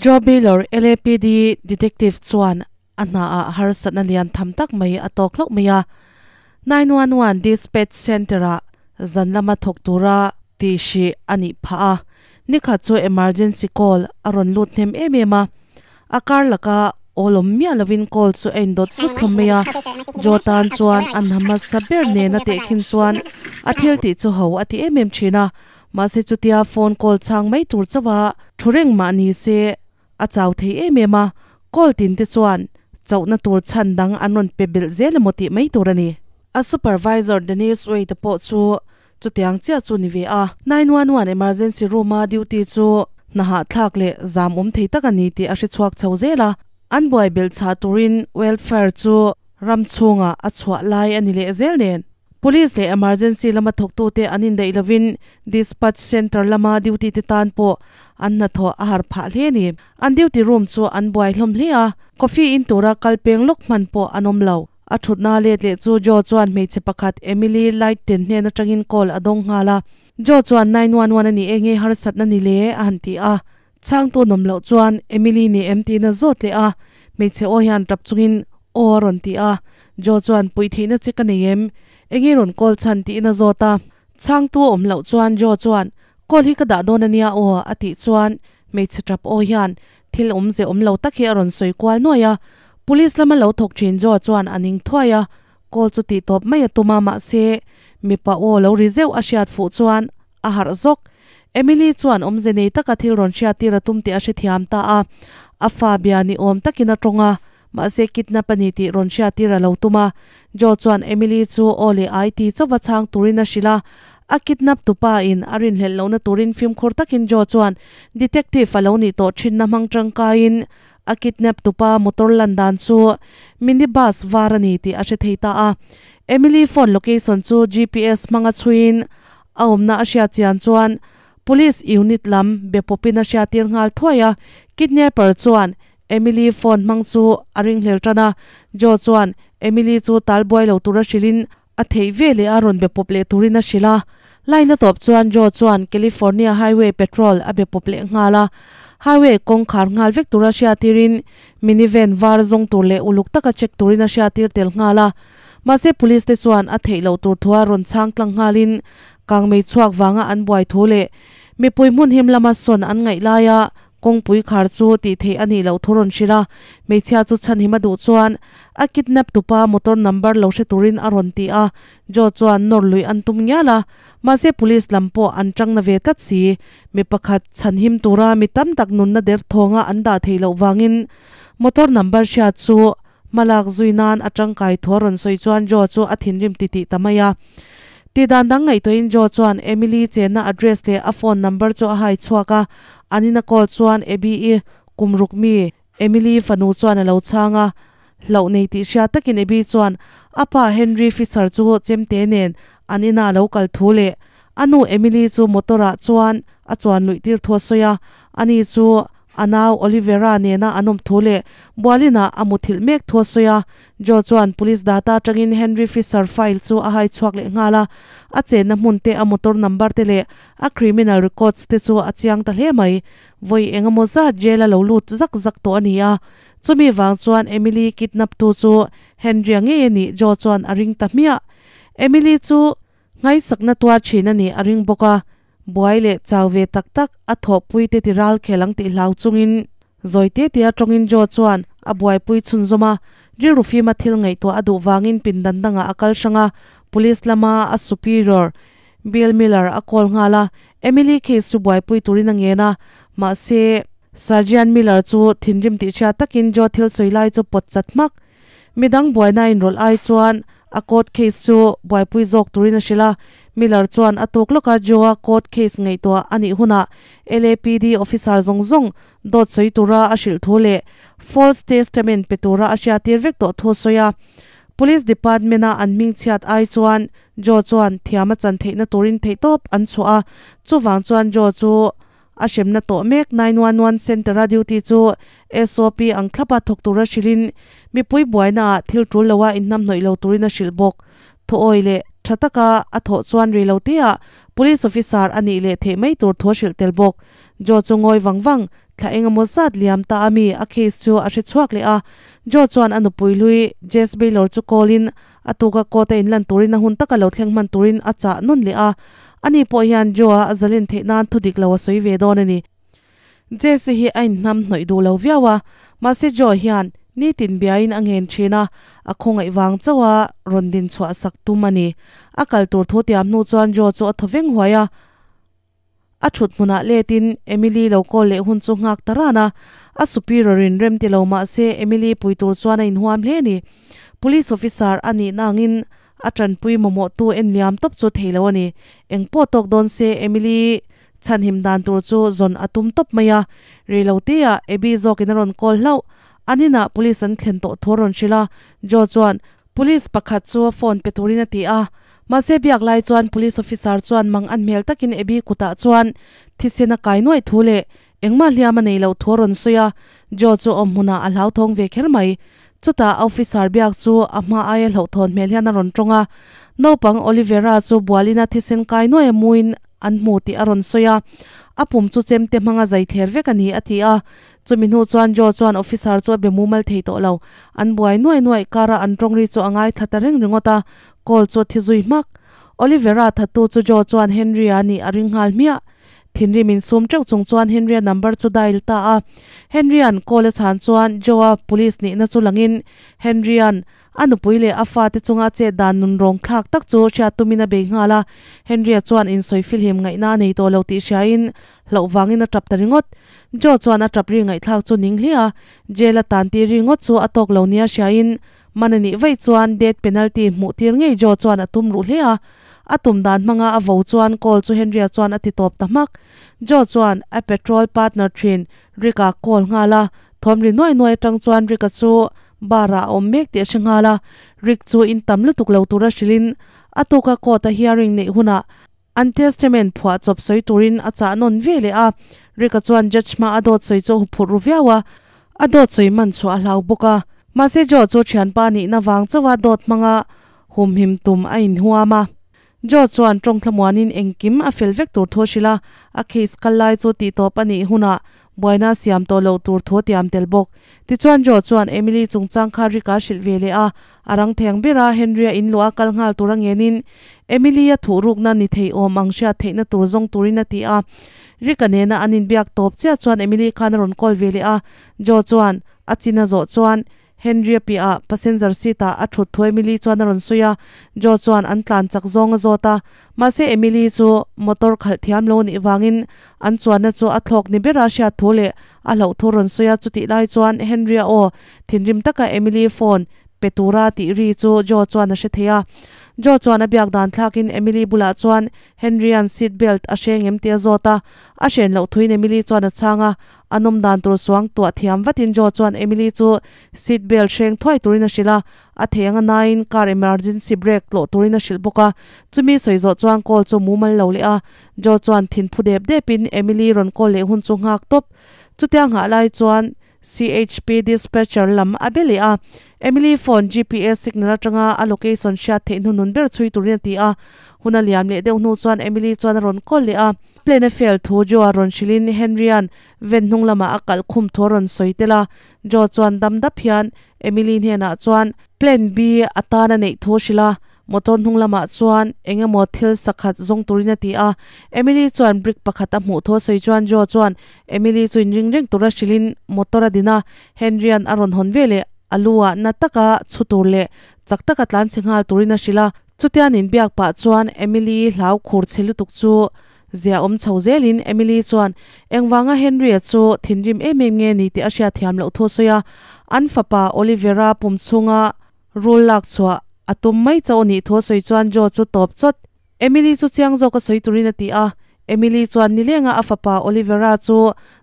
Joe Miller, LAPD detective chuan a hnaah harsatna lian tham tak mai a tawk hlauh mai a. 911 Dispatch Center-ah zan lama thawk tura tihhrih a nih phah a. Nikhat chu emergency call a rawn lut hnem em em a. A kar laka awl awm miah lovin call chu a indawt zut hlawm mai a. Joe tan chuan a hna hmasa ber nena tehkhin chuan a thil tih chu ho a ti em em thin a. Mahse chutia phone call chhang mai tur chauha thu reng mah ni se a chau thei em em a, call tin te chuan chauhna tur chhan dang an rawn pe belh zel emaw tih mai tur a ni. A supervisor Denise Wade pawh chu chutiang chiah chu ni ve a. 911 emergency room a duty chu hna hahthlak leh zam awm thei tak a ni tih a hre chhuak chho zel a. An buai belh chhah turin welfare chu ram chhungah a chhuah lai a ni leh zel nen. Police leh emergency lama thawktute an indaih lovin dispatch centre lama duty te tan pawh an hnathawh a har phah hle a ni. An duty room chu an buai hlawm hle a, coffee in tura kal peng lawk hman pawh an awm lo. A thutna let leh chu Joe chuan hmeichhe pakhat Emily Lighten hnen atangin call a dawng nghal a. Joe chuan 911 a ni e nge harsatna ni le a han ti a. Chhangtu nawm loh chuan Emily ni em tiin a zawt leh a, hmeichhe aw hian tap chungin aw a rawn ti a. Joe chuan puih theihna che ka nei em? Enge rawn call chhan tiin a zawt a. Chhangtu awm loh chuan Joe chuan call hi ka dah dawn ania aw a tih chuan hmeichhe tap aw hian thil awmze awm lo tak hi a rawn sawi kual nuai a. Police lama lo thawk thin Joe chuan a ning thuai a, call chu tih tawp mai a tum a mahse mipa aw lo ri zeuh a hriat fuh chuan a harh zawk. Emily chuan awmze nei taka thil rawn hriattir a tum tih a hrethiam ta a, a fa bia ni awm takin a tawng a, mahse kidnap a ni tih rawn hriattir a lo tum a. Joe chuan Emily chu aw leh ai ti chauva chhang turin a hrilh a, a kidnap tupa in a rinhlelh lohna turin fimkhur takin Joe chuan detective a lo nih tawh thinna hmang tangkaiin a kidnap tupa motor lan dan chu minibus var a ni tih a hre thei ta a. Emily phone location chu GPS hmanga chhuiin A awmna a hriat chian chuan Police unit lam be pawpin a hriattir nghal thuai a, kidnapper chuan Emily phone hmang chu a ringhlel tan a, Joe chuan Emily chu tal buai lo tura hrilhin a theih ve leh a rawn be pawp leh turin a hrilh a. Line a tawp chuan Joe chuan California Highway Patrol a be pawp leh nghal a, highway kawng khar nghal vek tura hriattirin minivan var zawng tur leh uluk taka check turin a hriattir tel nghal a. Mahse police te chuan a theih loh tur thua rawn chhang tlang nghalin kangmei chhuak vanga an buai thu leh mipui hmun him lama sawn an ngaih laia kawngpui khar chu tih theih a nih loh thu rawn hrilh a. Hmeichhia chu chhanhim a duh chuan a kidnap tupa motor number lo hre turin a rawn ti a, Joe chuan nawr luih an tum ngial a, mahse police lam pawh an tang na ve tlat si. Mi pakhat chhanhim tura mi tam tak nunna derthawnga an dah theih loh vangin motor number hriat chu Hmalak zui nan a tangkai thu a rawn sawi chuan Joe chu a thinrim titih ta mai a. Tih dan dang ngaihtuahin Joe chuan Emily chenna address leh a phone number chu a hai chhuak a, an in a call chuan Abby-i kum ruk mi Emily fanu chuan a lo chhang a. Hlauh nei tih hriat takin Abby chuan a pa Henry Fisher chu chemte nen an ina a lo kal thu leh a nu Emily chu motor ah chuan a chuan luih tir thu a sawi a, ani chu A nau Olivera nena an awm thu leh Bualinah a muthilh mek thu a sawi a. Joe chuan police data atangin Henry Fisher file chu a hai chhuak leh nghal a. A chenna hmun te, a motor number te leh a criminal records te chu a chiang ta hle mai. Vawi eng emaw zat jail a lo lut zak zak tawh a ni a. Chumi vang chuan Emily kidnap tu chu Henry-a ngei a nih Joe chuan a ring ta hmiah. Emily chu nghaisakna tuar thin a nih a ring bawk a. Buai leh chau ve tak tak a thawhpui te ti ral khel ang tih hlau chungin zawi te te a tawngin Joe chuan a buaipui chhunzawm a, rilru fima thil ngaihtuah a duh vangin pindan dangah a kal hrang a, police lama a superior Bill Miller a call nghal a, Emily case chu buaipui turin a ngen a, mahse Sergeant Miller chu thinrim tih hriat takin Joe thil sawi lai chu pawt chat hmak. Midang buaina inrawlh ai chuan a court case chu buaipui zawk turin a hrilh a, Miller chuan a tuk lawka Joe-a court case ngaihtuah a nih hunah LAPD officer zawng zawng dawt sawi tura a hrilh thu leh false testament pe tura a hriattir vek tawh thu a sawi a. Police department-a an hming chhiat ai chuan Joe chuan thiam a chan theihna turin theihtawp an chhuah a, chuvang chuan Joe chu A hremna tawh mek 911 Centre-a duty chu SOP ang thlapa thawk tura hrilhin mipui buainaah thil tul loa inhnamhnawih lo turin a hrilh bawk. Thuawi leh tha taka a thawh chuan rei lo teah Police Officer a nih leh theih mai tur thu a hrilh tel bawk. Joe chu ngawi vang vang. Thla engemaw zat liam ta ami a case chu a hre chhuak leh a. Joe chuan a nupui hlui Jess Baylor chu call in a tuka court a inlan turin a hun taka lo thleng hman turin a chah nawn leh a. Ani pawh hian Joe-a a zalen theih nan thu dik lo a sawi ve dawn a ni. Jess-i hi a inhnam hnawih duh lo viau a, mahse Joe hian nitin biain a ngen thin a, a khawngaih vang chauh a rawn din chhuah sak tum a ni. A kal tur thu tiam hnu chuan Joe chu a thaw veng huai a. A thut hmunah letin Emily lo call leh hun chu nghak ta ran a, a superior in rem ti lo mah se Emily pui tur chuan a inhuam hle a ni. Police officer a nih na angin a tanpui mamawh tu en liam tawp chu thei lo a ni. Eng pawh tawk dawn se Emily chhanhim dan tur chu zawn a tum tawp mai a, rei lo te ah Abby zawkin a rawn call hlauh. An inah police an thlen tawh thu a rawn hrilh a, Joe chuan Police pakhat chu phone pe turin a ti a, mahse biak lai chuan police officer chuan mang an hmel takin Abby kutah chuan thisen a kai nuaih thu leh engmah hliam a nei loh thu a rawn sawi a, Joe chu awm hmunah a hlauthawng ve kher mai. Chutah officer biak chu a hma aia hlauhthawn hmel hian a rawn tawng a, naupang Olivera chu bualina thisen kai nuaih a muin an hmu tih a rawn sawi a, a pum chu chemte hmanga zai thler vek a ni a ti a, Chumi hnu chuan Joe chuan officer chu a be mumal thei tawh lo. An buai nuai nuai kara an tawng ri chu a ngaithla ta reng ringawt a, call chu a thi zui hmak. Olivera thattu chu Joe chuan Henry-a nih a ring nghal hmiah. Thinrim insum teuh chung chuan Henry-a number chu dial ta a. Henry-a'n call a chhan chuan Joe-a police nihna chu langin Henry-a'n A nupui leh a fate chunga chet dan nun rawng thlak tak chu hriat tumin a bei nghal a, Henry-a chuan insawi filhim ngaihna a nei tawh lo tih hriain hlauh vangin a tap ta ringawt. Joe chuan a tap ri ngaihthlak chu ning hle a, jail a tan tir ringawt chu a tawk lo nia hriain man a nih vaih chuan death penalty hmuh tir ngei Joe chuan a tum ruh hle a. A tum dan hmanga a vo chuan call chu Henry-a chuan a ti tawp ta hmak. Joe chuan a patrol partner thin Rick-a call nghal a, thawm ri nuai nuai atang chuan Rick-a chu Bar ah a awm mek tih a hre nghal a, Rick chu in tam lutuk lo tura hrilhin a tuka court a hearing neih hunah an testament phuah chawp sawi turin a chah nawn ve leh a. Rick-a chuan judge hma a dawt sawi chu a huphurh ru viau a, a dawt sawi man chhuah a hlau bawk a. Mahse Joe chu thianpa nihna vang chauha dawt hmanga humhim tum a inhuam a. Joe chuan tawng thlamuanin engkim a fel vek tur thu a hrilh a, a case kal lai chu tihtawp a nih hunah buaina a siam tawh loh tur thu a tiam tel bawk. Tichuan Joe chuan Emily chungchang kha Rick-a hrilh ve leh a, a rang theng ber a, Henry-a in luah a kal nghal tur a ngenin Emily-a thuhrukna ni thei awm ang hriat theihna tur zawng turin a ti a. Rick-a nena an inbiak tawp chiah chuan Emily khan a rawn call ve leh a, Joe chuan a chin a zawh chuan Henry-a piahah passenger seat-ah a thut thu Emily chuan a rawn sawi a, Joe chuan an tlan chak zawng a zawt a. Mahse Emily chu motor khalh thiam lo nih vangin an chuanna chu a thlawk ni bera hriat thu leh a hlauh thu rawn sawi a, chutih lai chuan Henry-a aw thinrim taka Emily phone pe tura tih ri chu Joe chuan a hre thei a. Joe chuan a biak dan thlakin Emily bulah chuan Henry-a'n seat belt a hreng em tih a zawt a, a hren loh thuin Emily chuan a chhang a, A nawm dan tur suang tuah thiam vatin Joe chuan Emily chu seat belt hreng thuai turin a hrilh a, a thei anga naiin car emergency brake tlawh turin a hrilh bawk a. Chumi sawi zawh chuan call chu mumal lo leh a, Joe chuan thin phu dep depin Emily rawn call leh hun chu nghak tawp. Chutia nghah lai chuan CHP dispatcher lam a be leh a, Emily phone GPS signal atanga a location hriat theih hnuhnun ber chhui turin a ti a. Hun a liam leh deuh hnu chuan Emily chuan a rawn call leh a. Plane a fail thu Joe-a rawn hrilhin Henry-a'n van hnung lamah a kalh khum thu a rawn sawi tel a. Joe chuan dam dap hian Emily hnenah chuan Plan B atan a neih thu a hrilh a, motor hnung lamah chuan eng emaw thil sakhat zawng turin a ti a. Emily chuan brick pakhat a hmuh thu a sawi chuan Joe chuan Emily chu inring reng tura hrilhin motor a din a, Henry-a'n a rawn hawn veleh a lu ah na taka chhu tur leh chak taka tlan chhe nghal turin a hrilh a. Chutian inbiak pah chuan Emily hlau khur chhe lutuk chu zia awm chho zelin Emily chuan engvanga Henry-a chu thinrim em em nge ni tih a hriat thiam loh thu a sawi a, an fapa Olivera pum chhunga rul lak chhuah a tum mai chauh a nih thu a sawi chuan Joe chu tawp chawt. Emily chu chiang zawk a sawi turin a ti a, Emily chuan nilenga a fapa Olivera chu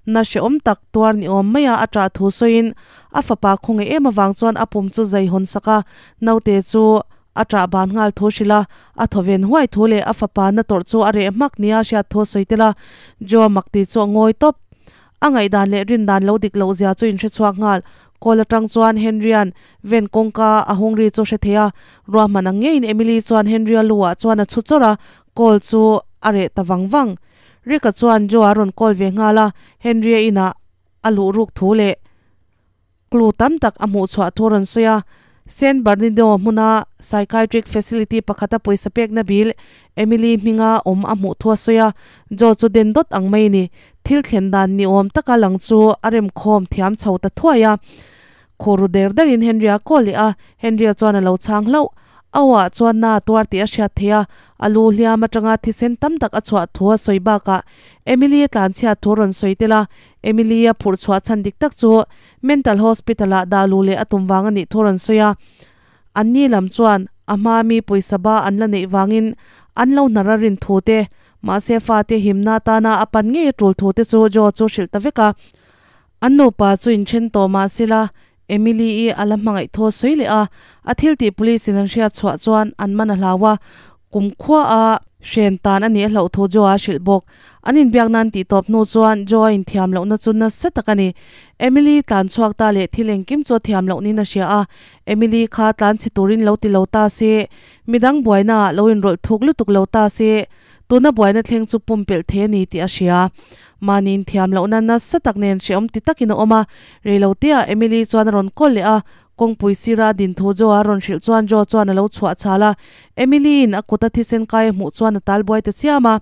na hrehawm tak tuar ni awm maia a ṭah thu sawiin a fapa khawngaih em avang chuan a pum chu zai hawn sak a, naute chu A ṭah ban nghal thu hrilh a, a thaw ven huai thu leh a fapa na tawrh chu a reh hmak nia hriat thu a sawi tel a, Joe makti chu a ngawi tawp. A ngaihdan leh rindan lo dik loh zia chu inhre chhuak nghal. Call atang chuan Henry-a'n van kawngka a hawng ri chu hre thei a, ruahman ang ngeiin Emily chuan Henry-a lu ah chuan a chhu chawrh a, call chu a reh ta vang vang. Rick-a chuan Joe-a rawn call ve nghal a, Henry-a inah. a luh ruk thu leh clue tam tak a hmuh chhuah thu a rawn sawi a. San Bernardino hmuna psychiatric facility pakhata pawisa pekna bill Emily hminga awm a hmuh thu a sawi a, Joe chu den dawt ang mai a ni. Thil thlen dan ni awm taka lang chu a remkhawm thiam chho ta thuai a. Khaw ru der derin Henry-a call leh a, Henry-a chuan a lo chhang hlauh. A awah chuan na a tuar tih a hriat theih a, a lu hliam atanga thisen tam tak a chhuah thu a sawi bakah Emily a tlanchhiat thu a rawn sawi tel a, Emily a phurh chhuah chhan dik tak chu Mental Hospital ah dah luh leh a tum vang a nih thu a rawn sawi a. Anni lam chuan a hma mi pawisa ba an la neih vangin an lo hnar a rin thu te, mahse fate himna atana a pan ngei a tul thu te chu Joe chu hrilh ta vek a. An nupa chu inthen tawh mah sela Emily-i a la hmangaih thaw sawi leh a, a thil tih police in an hriat chhuah chuan an man a hlau a, kum khua a hren tan a nih a hlauh thu Joe-a a hrilh bawk. An inbiak nan tih tawp hnu chuan Joe-a inthiam lohna chu nasa tak a ni. Emily tlan chhuak ta leh thil engkim chu a thiam loh niin a hria a, Emily kha tlan chhe turin lo ti lo ta se, midang buaina ah lo inrawlh thuk lutuk lo ta se, tuna buaina thleng chu pumpelh thei a ni tih a hria. Mahni inthiam lohna nasa tak nen hrehawm ti takin a awm a, reiloteah Emily chuan a rawn call leh a, kawngpui sira a din thu Joe-a rawn hrilh chuan Joe chuan a lo chhuah chhal a, Emily-in a kuta thisen kai a hmuh chuan a tal buai ta chiam a.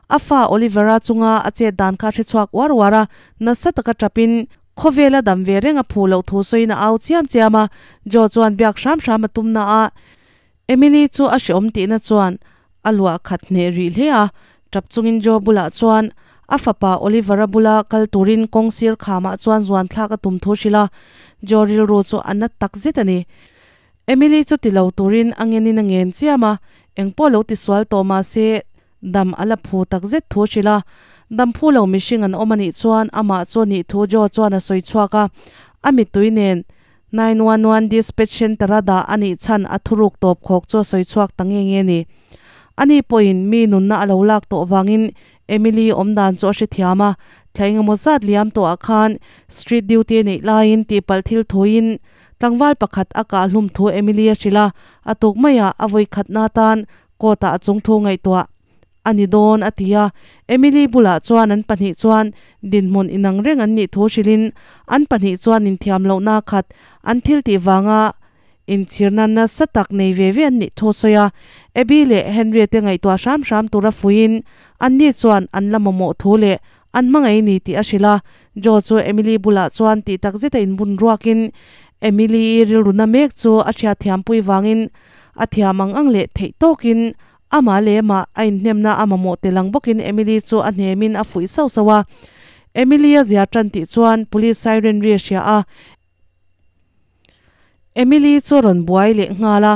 A fa Oliver-a chunga a chet dan kha a hre chhuak uar uar a, nasa taka tapin khawvela dam ve reng a phu loh thu sawiin a au chiam chiam a, Joe chuan biak hram hram a tum na a, Emily chu a hreawm tihna chuan a luah khat hneh rih hle a, tap chungin Joe bulah chuan a fapa Oliver-a bula kal turin kawng sir khamah chuan zuan thlak a tum thu hrilh a, Joe rilru chu a na tak zet a ni. Emily chu ti lo turin a ngenin a ngen chiam a, engpawh lo tisual tawh mah se dam a la phu tak zet thu hrilh a, dam phu lo mihring an awm a nih chuan amah chu nih thu Joe chuan a sawi chhuak a, a mittui nen 911 Dispatch Centre-a dah a nih chhan a thuruk tawp khawk chu a sawi chhuak ta nge nge a ni. Ani pawhin mi nunna a lo lak tawh vangin Emily awmdan chu a hrethiam a, thla engemaw zat liam tawhah khan street duty a neih laiin tihpalh thil thuin tlangval pakhat a kahhlum thu Emily a hrilh a, a tuk maiah a vawikhatna atan court-ah a chungthu ngaihtuah a ni dawn a ti a. Emily bulah chuan an pahnih chuan dinhmun inang reng an nih thu hrilhin an pahnih chuan inthiam lohna khat an thil tih vanga inchhirna nasa tak nei ve ve an nih thu a sawi a. Abby leh Henry te ngaihtuah hram hram tura fuiin anni chuan an la mamawh thu leh an hmangaih ni tih a hrilh a. Joe chu Emily bulah chuan tih tak zeta inbun ruakin Emily-i rilruna mek chu a hriatthiampui vangin a thiam ang ang leh theih tawkin Amah leh amah a inhnemna a mamawh tel ang bawkin Emily chu a hnemin a fuih sauh sauh a. Emily a zia tan tih chuan police siren ri a hria a. Emily chu a rawn buai leh nghal a,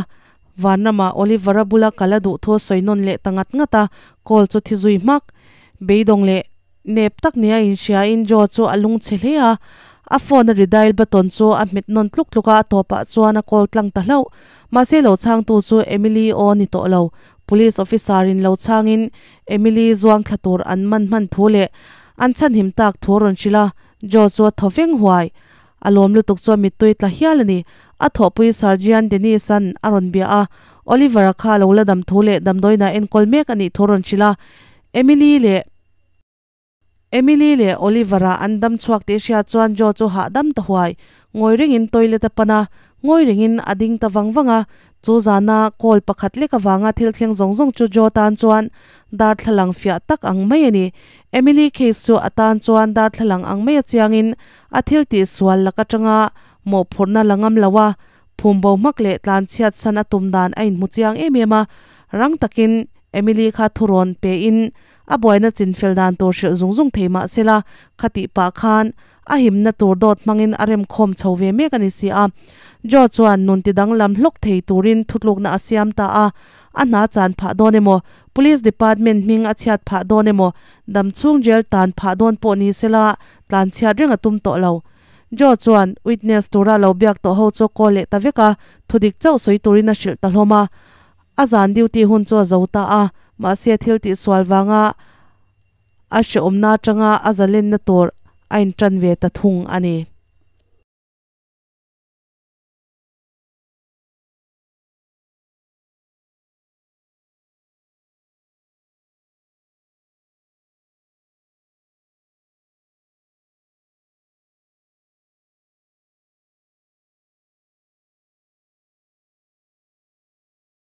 Vanramah Oliver-a bula kal a duh thu a sawi nawn leh ta ngat ngat a, call chu thi zui hmak. Beidawng leh nep tak nia inhriain Joe chu a lungchhe hle a, a phone a ri dial button chu a hmet nawn tluk tluk a, a tawpah chuan a call tlang ta hlauh. Mahse lo chhangtu chu Emily aw ni tawh lo. Police officer in lo chhangin Emily zuang thla tur an man hman thu leh an chhanhim tak thu a rawn hrilh a, Joe chu a thaw veng huai. A lawm lutuk chuan mittui tla hial a ni. A thawhpui Sergeant Dennis-a'n a rawn bia a, Oliver-a kha a lo la dam thu leh damdawiinah enkawl mek a nih thu a rawn hrilh a, Emily leh. Emily leh Oliver-a an dam chhuak tih hriat chuan Joe chu hahdam ta huai. Ngawi rengin toilet a pan a, ngawi rengin a ding ta vang vang a. Chu zana call pakhat lek avanga thil thleng zawng zawng chu Joe tan chuan darthlalang fiah tak ang mai a ni. Emily case chu a tan chuan darthlalang ang mai a chiangin a thil tih sual lak atanga mawhphurhna la ngam lo a, phumbo hmak leh tlanchhiat san a tum dan a inhmu chiang em em a. Rang takin Emily kha thurawn pein A buaina chinfel dan tur hrilh zung zung thei mah sela, khatih pah khan a himna tur dawt hmangin a remkhawm chho ve mek a ni si a. Joe chuan nun ti danglam hlawk thei turin thutlukna a siam ta a, a hna chan phah dawn emaw, Police Department hming a chhiat phah dawn emaw, damchhung jail tan phah dawn pawh ni sela tlan chhiat reng a tum tawh lo. Joe chuan witness tura lo biak tawh ho chu call leh ta vek a, thudik chauh sawi turin a hrilh ta hlawm a. A zan duty hun chu a zo ta a, mahse thil tihsual vanga a hrehawmna atanga a zalenna tur a intan ve ta thung a ni.